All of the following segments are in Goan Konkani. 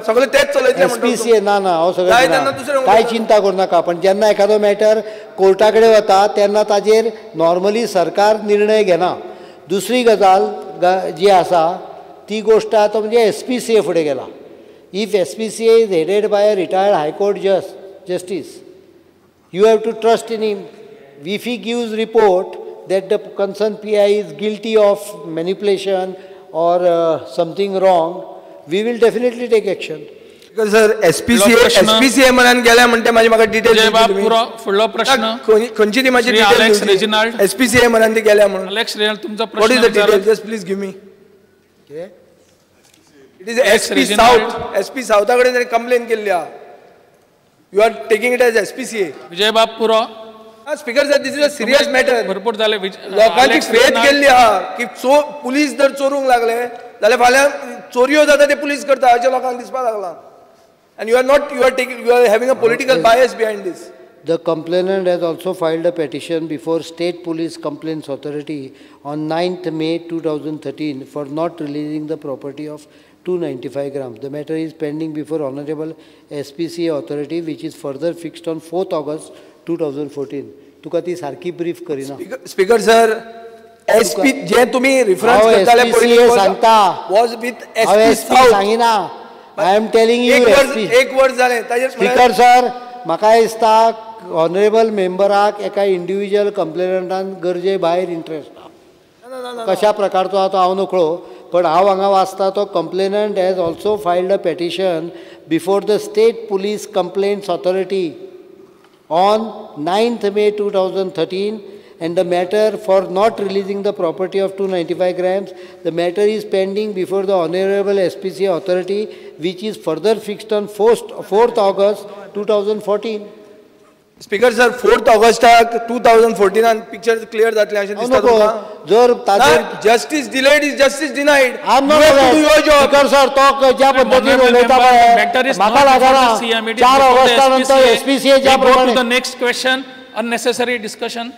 सगळे तेच चलयतले. एसपीसीए ना ना हांव सगळें कांय चिंता करूं नाका. पण जेन्ना एखादो मॅटर कोर्टा कडेन वता तेन्ना ताजेर नॉर्मली सरकार निर्णय घेना. दुसरी गजाल जी आसा ती गोश्ट आतां म्हणजे एसपीसीए फुडें गेला. If SPCA is headed by a retired high court justice, you have to trust in him. If he gives report that the concerned PI is guilty of manipulation or something wrong, we will definitely take action. Because sir, SPCA मनान गेल्या म्हणते माझी म्हाका डिटेल. फुडलो प्रश्न खंयची ती माझी अलेक्स रेजिनाल्ड. SPCA मनान ती गेल्या म्हणून. अलेक्स रेजिनाल्ड तुमचा प्रश्न. What is the detail? Just please give me. It is SP South. SP साउथा कडेन ताणें कंप्लेन केल्ली आहा. You are taking it as SPCA. Vijay बाब पुरो. Speaker sir, this is a serious matter. भरपूर जाले. लोकांची फेथ गेल्ली आहा की पुलीस जर चोरूंक लागले जाल्यार फाल्यां चोरयो जाता ते पुलीस करता अशें लोकांक दिसपाक लागलां. And you are not, you are taking, you are having a political bias behind this. The complainant has also filed a petition before State Police Complaints Authority on 9th May 2013 for not releasing the property of 295 grams. The matter is pending before Honorable SPCA Authority, which is further fixed on 4th August 2014. तुका ती सारकी ब्रीफ करिना. स्पीकर सर, SP जे तुम्ही रेफरन्स करताले पयलीं सांगता वॉज विथ एसपी साउथ. सांगिना. I am telling you. एक वर्स जालें ताजेर. स्पीकर सर, म्हाका दिसता ऑनरेबल मेंबराक एका इंडिविज्युअल कंप्लेनंटान गरजे भायर इंट्रस्ट आहा. कशा प्रकारचो आहा तो हांव नकळो, पण हांव हांगा वाचता तो complainant has also filed a petition before the State Police Complaints Authority on 9th May 2013 and the matter for not releasing the property of 295 grams. The matter is pending before the Honorable SPCA Authority, which is further fixed on 4th August 2014. Speaker sir, 4th ऑगस्टाक 2014 picture clear जातलें अशें दिसता तुमकां? जर ताजेर justice delayed is justice denied. Speaker sir, तो ज्या पद्दतीन उलयता पळय म्हाका लागना. 4 ऑगस्टा नंतर एसपीसीए ज्या प्रमाणे. Next question, unnecessary discussion.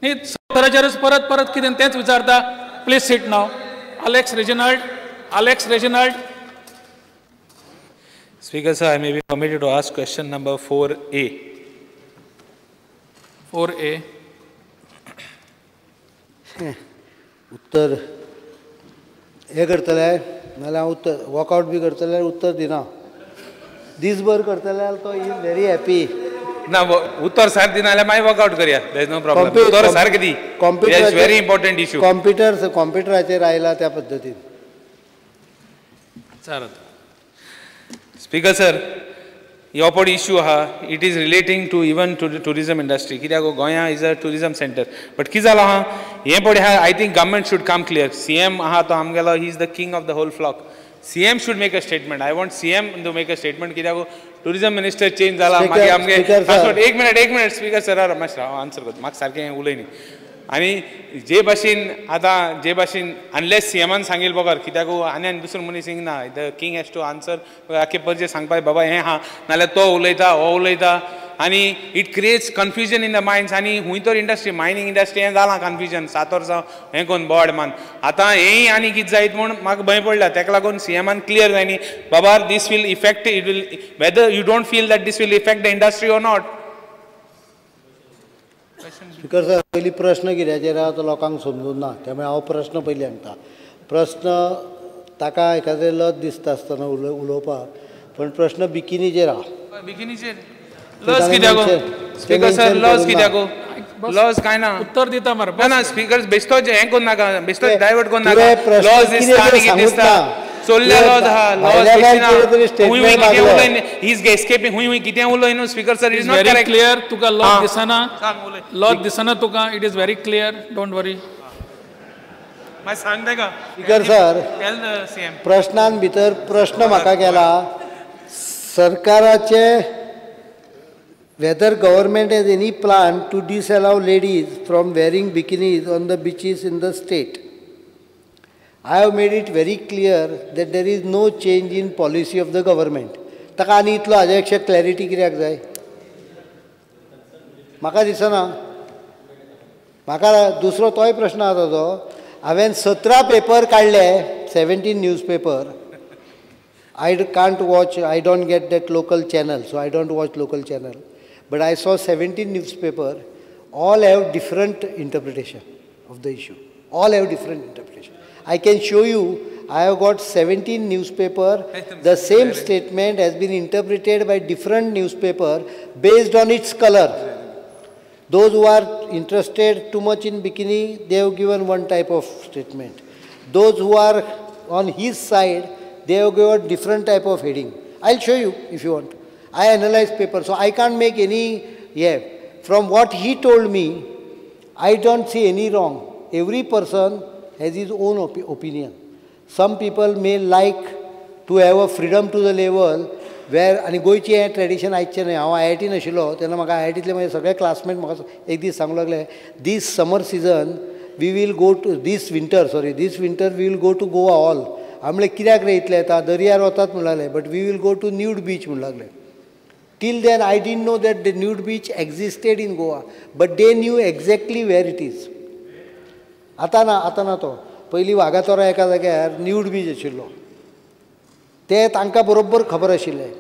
न्ही सतराचेरच परत परत कितें तेंच विचारता. Please sit now. Alex Reginald. Alex Reginald. Speaker sir, I may be permitted to ask question number 4A. 4A. उत्तर हे करतले नाल्यार हांव उत्तर वॉकआउट बी करतले उत्तर दिना. दीसभर करतले जाल्यार तो is very happy. ना उत्तर सारकें दिना जाल्यार मागीर वर्कआउट करया. There is no problem. उत्तर सारकें दी. It's very important issue. कॉम्प्युटराचेर आयला त्या पद्दतीन. चालत. स्पीकर सर, हो पड इश्यू आहा, it is relating to even to tourism industry. कित्याक गोंया is a tourism centre. But कितें जालां आहा हें पळय आहा, I think government should come clear. CM आहा तो आमगेलो, he is the king of the whole flock. CM should make a statement. I want CM to make a statement. कित्याक टुरिजम मिनिस्टर चेंज जाला मागीर आमगे. एक मिनट, एक मिनट स्पीकर सर, मातशें हांव आन्सर करता, म्हाका सारकें उलय न्ही. आनी जे भाशेन आतां जे भाशेन अनलेस सीएमान सांगील बगर, कित्याक आनी आनी दुसरो मनीस हिंग ना. The king has to answer. आख्खे परजे सांगपाक बाबा हें आहा, नाल्यार तो उलयता हो उलयता, आनी it creates confusion in the minds. आनी खूंय तर इंडस्ट्री, मायनींग इंडस्ट्री हें जालां कन्फ्युजन 7 वर्सां हें करून बोवाळ मान. आतां हेंय आनी कितें जायत म्हूण म्हाका भंय पडला. तेका लागून सीएमान क्लियर जाय न्ही बाबा, this will effect, it will, whether you don't feel that this will effect the industry or not. Speaker sir, पयलीं प्रश्न कित्याचेर आहा तो लोकांक समजून ना, त्यामुळे हांव प्रश्न पयलीं सांगता. प्रश्न ताका एखादें लज दिसता आसतना उलोवपाक, पण प्रश्न बिकिनीचेर आहा. बिकिनीचेर लज कित्याक? स्पीकर सर, लज कित्याक? लज कांय ना. उत्तर दिता मरे. ना ना स्पीकर, बेश्टो हें करूं नाका, बेश्टो डायवर्ट करूं नाका. लज दिसता आनी कितें दिसता. चोल्ल्या लज आहा, लज दिसना. हुंय हुंय कितें उलय, he is escaping. हुंय हुंय कितें उलय न्हू speaker sir, is not correct. Clear तुका लज दिसना, लज दिसना तुका. It is very clear, don't worry. मागीर सांग ताका. स्पीकर सर, प्रश्नान भितर प्रश्न म्हाका केला सरकाराचे, whether government has any plan to disallow ladies from wearing bikinis on the beaches in the state. I have made it very clear that there is no change in policy of the government. ताका आनी इतलो हाजे पेक्षा क्लॅरिटी कित्याक जाय म्हाका दिसना. म्हाका दुसरो तोय प्रश्न आसा तो, हांवें 17 पेपर काडले, 17 newspaper. I can't watch, I don't get that local channel, so I don't watch local channel. But I saw 17 newspaper, all have different interpretation of the issue. All have different interpretation. I can show you, I have got 17 newspaper, the same statement has been interpreted by different newspaper based on its color. Those who are interested too much in bikini, they have given one type of statement. Those who are on his side, they have given different type of heading. I'll show you if you want. I analyze paper, so I can't make any, yeah. From what he told me, I don't see any wrong. Every person has his own opinion. Some people may like to have a freedom to the level where, आनी गोंयची हें ट्रेडिशन आयचें न्हय. हांव आय I T नाशिल्लो तेन्ना म्हाका आय आय टींतले म्हजे सगळे क्लासमेट म्हाका एक दीस सांगूंक लागले, this summer season we will go to, this winter, sorry, this winter we will go to Goa all. हांवें म्हणलें कित्याक रे इतलें येता, दर्यार वतात म्हणूंक लागले, but we will go to nude beach म्हणूंक लागले. Till then I didn't know that the nude beach existed in Goa, but they knew exactly where it is. आतां ना, आतां ना तो पयलीं वागातोरा एका जाग्यार न्यूड बीच आशिल्लो, ते तांकां बरोबर खबर आशिल्लें.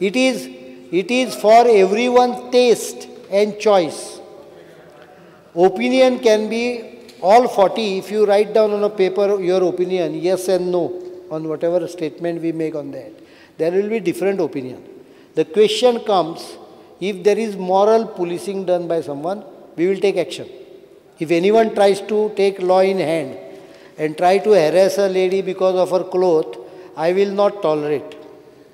It is for every one taste and choice. Opinion can be all 40. If you write down on a paper your opinion, yes and no, on whatever statement we make on that, there will be different opinion. The question comes, if there is moral policing done by someone, we will take action. If anyone tries to take law in hand and try to harass a lady because of her cloth, I will not tolerate.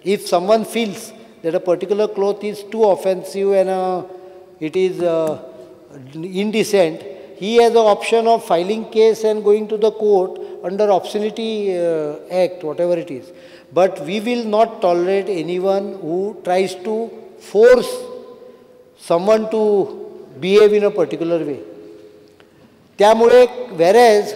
If someone feels that a particular cloth is too offensive and it is indecent, he has the option of filing case and going to the court under Obscenity Act, whatever it is. But we will not tolerate anyone who tries to force someone to behave in a particular way. त्यामुळे whereas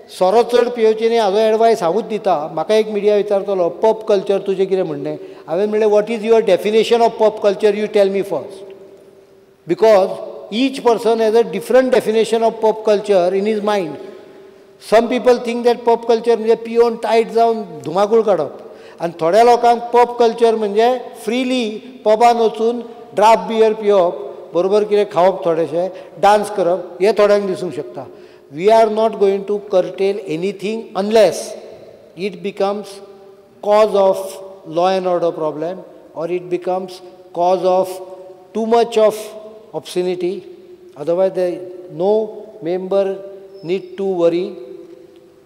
सोरो चड पियोवचें न्ही हाजो एडवायस हांवूच दिता. म्हाका एक मिडिया विचारतलो, पब कल्चर तुजें कितें म्हणणें? हांवें म्हणलें, what is your definition of pub culture, you tell me first. Because each person has a different definition of pub culture in his mind. Some people think that pub culture म्हणजे पियोन टायट जावन धुमाकूळ काडप, आनी थोड्या लोकांक पब कल्चर म्हणजे फ्रीली पबान वचून ड्राफ्ट बियर पिवप, बरोबर कितें खावप, थोडेशें डांस करप, हें थोड्यांक दिसूंक शकता. We are not going to curtail anything unless it becomes cause of law and order problem or it becomes cause of too much of obscenity. Otherwise, there, no member need to worry,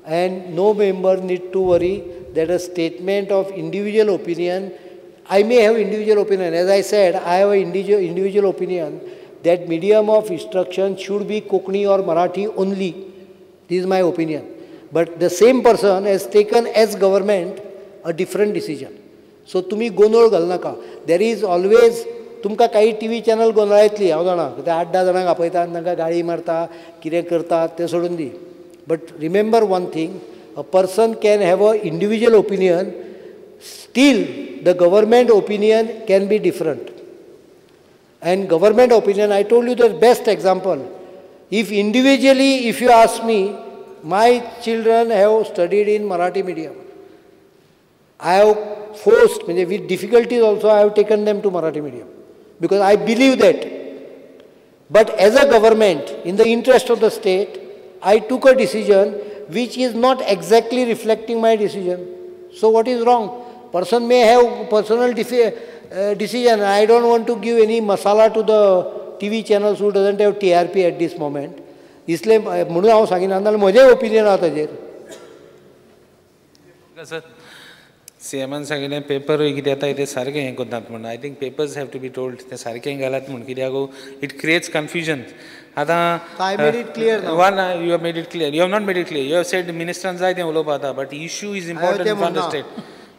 and no member need to worry that a statement of individual opinion, I may have individual opinion. As I said, I have an individual opinion that medium of instruction should be Kokani or Marathi only. This is my opinion. But the same person has taken as government a different decision. So तुमी गोंदळ घालनाका. There is always, तुमकां काही टी व्ही चॅनल गोंदळायतली, हांव जाणा, ते 8-10 जाणांक आपयता आनी तांकां गाळी मारता, कितें करता तें सोडून दी. But remember one thing, a person can have a individual opinion, still the government opinion can be different. And government opinion, I told you the best example. If individually, if you ask me, my children have studied in Marathi medium. I have forced, with difficulties also, I have taken them to Marathi medium, because I believe that. But as a government, in the interest of the state, I took a decision which is not exactly reflecting my decision. So what is wrong? Person may have personal decision. I don't want to give any masala to the TV channels who doesn't have TRP at this moment. इसलिए म्हणून हांव सांगिना, नाजाल्यार म्हजें ओपिनियन आहा ताजेर. सर, सीएमान सांगिल्लें पेपरूय कितें येता तें सारकें हें करनात म्हूण. I think papers have to be told तें सारकें घालात म्हूण, कित्याक it creates confusion. आतां I made it clear. One, you have made it clear. You have not made it clear. You have said मिनिस्टरान जाय तें उलोवपा आतां, but issue is important for the state.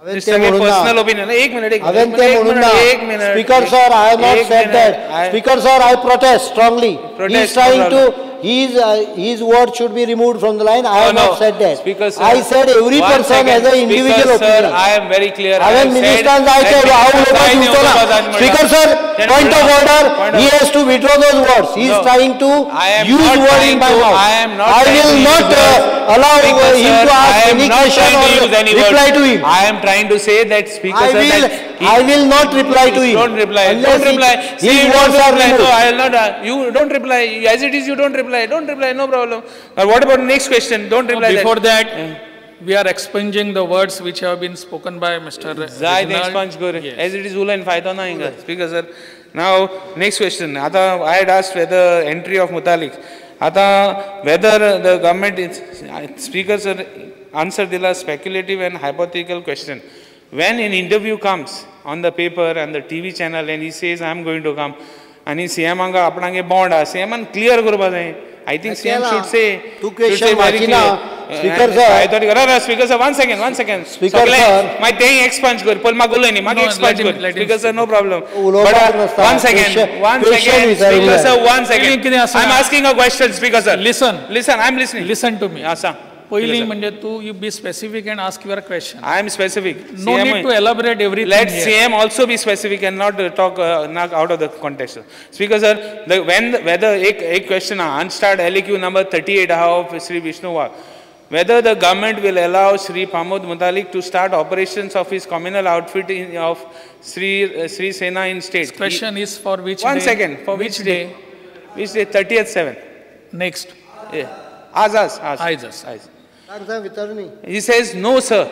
Personal opinion. एक minute, एक minute. Speaker sir, I have not said that. Speaker sir, I protest strongly. He is trying to, His word should be removed from the line. I have not said that. Speaker sir, I said every person has a individual opinion. I am very clear. हांवें मिनिस्टरान जाय ते हांव उलोवपाक दिवचो ना. Speaker sir, point of order, he has to withdraw those words. He is trying to use word in my mouth. I will not allow him to ask any question or reply to him. I am trying to say that, Speaker sir, I will not reply to him. Don't reply. Don't reply. His words are removed. No, I will not. You don't reply. As it is, you don't reply. Don't reply. No problem. What about next question? Don't reply. Before that, we are expunging the words which have been spoken by Mr. Zai expunge kar. As it is, ulan faydo na hinga. Speaker sir. Now next question. Ata I had asked whether entry of Mutalik. Ata whether the government is, Speaker sir answer dila speculative and hypothetical question. When an interview comes on the paper and the TV channel and he says I am going to come, and he CM anga apnange bond ah, CM an clear karpa jai. I think CM should say. Tu question वाचिना. Speaker sir. Speaker sir, one second. Speaker sir. My thing expunge kar. Pol maga ulay nahi. Maga expunge kar. Speaker sir, no problem. But one second. Speaker sir, one second. I am asking a question, Speaker sir. Listen. I am listening. Listen to me. Asa. Poiling manje tu, you be specific and ask your question. I am specific. No need to elaborate everything. Let CM also be specific and not talk not out of the context. Speaker sir, the, when whether ek question unstarred LAQ number 38 of Shri Vishnu Wagh, whether the government will allow Shri Pramod Mutalik to start operations of his communal outfit in, of Shri Sena in state. This question is for which one day? Second. For which day? Which day? 30th 7. Next. Yeah. Az. He says no sir.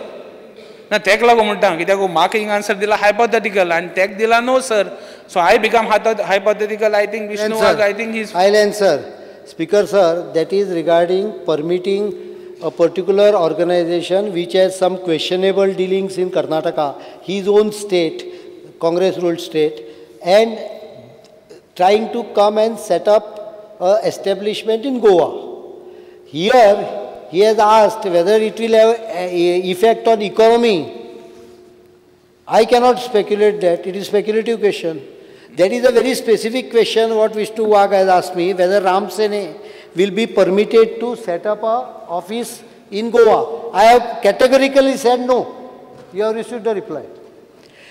Na tek lago म्हणटा कित्याक म्हाका हिंग आन्सर दिला hypothetical and tek dila no sir. So I become hypothetical. I think Vishnu Wagh, I think he's. I'll answer. Speaker sir, that is regarding permitting a particular organization which has some questionable dealings in Karnataka, his own state, Congress ruled state, and trying to come and set up an establishment in Goa. Here, he has asked whether it will have effect on economy. I cannot speculate that. It is a speculative question. That is a very specific question what Vishnu Wagh has asked me, whether Ram Sene will be permitted to set up an office in Goa. I have categorically said no. You have received the reply.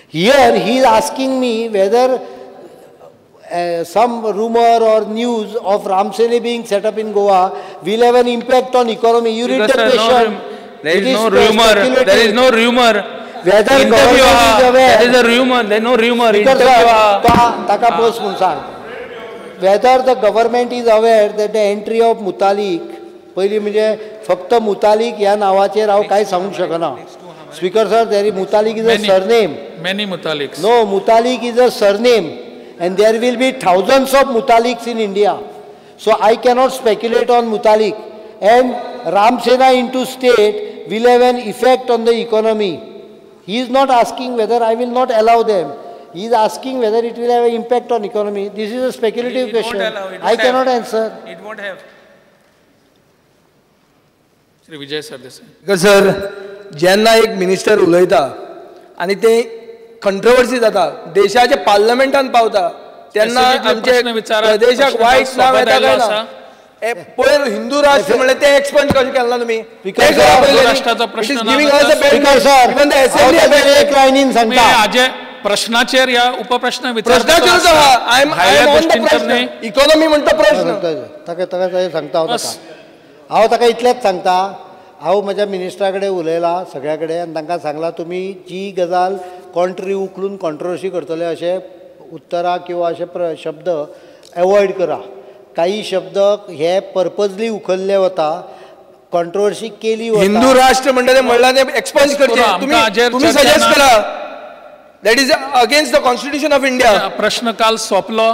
Here he is asking me whether some rumor or news of Ram Sene being set up in Goa will have an impact on economy. You read the question. There is no rumor. There is no rumor. Whether government is aware. There is a rumor. There is no rumor. Taka post mun sang. Whether the government is aware that the entry of Mutalik, पयली म्हणजे फक्त मुतालिक ह्या नावाचेर हांव कांय सांगूंक शकना. Speaker sir, there is Mutalik is a surname. Many Mutaliks. No, Mutalik is a surname. And there will be thousands of Mutaliks in India. So I cannot speculate on Mutalik. And Ram Sena into state will have an effect on the economy. He is not asking whether I will not allow them. He is asking whether it will have an impact on economy. This is a speculative question. I cannot answer. It won't have. Shri Vijay Sardesai. Because sir, जेन्ना एक मिनिस्टर उलयता आनी ते कंट्रोवर्सी जाता, देशाचे पार्लमेंटान पावता, तेन्ना आमचे प्रदेशाक वायट नांव येता काय ना? पयर हिंदू राष्ट्र म्हणलें तें एक्सपंज कशें केलें ना तुमी? एक लायनीन सांगता प्रश्नाचेर या उपप्रश्न प्रश्नाचेरूच आहा. I am on the प्रश्न. इकॉनॉमी म्हणटा प्रश्न. ताका ताका सांगता हांव ताका हांव ताका इतलेंच सांगता. हांव म्हज्या मिनिस्टरा कडेन उलयलां सगळ्या कडेन आनी तांकां सांगलां तुमी जी गजाल कॉन्ट्री उखलून कॉन्ट्रोवर्सी करतले अशे उत्तरां किंवा अशे शब्द एवॉयड करा. काही शब्द हे पर्पजली उखल्ले वता, कॉन्ट्रोवर्सी केली वता. हिंदू राष्ट्र म्हणटा तें म्हणलां तें एक्सपंज करचें तुमी सजेस्ट करा. That is against the constitution of India. प्रश्न काल सोंपलो.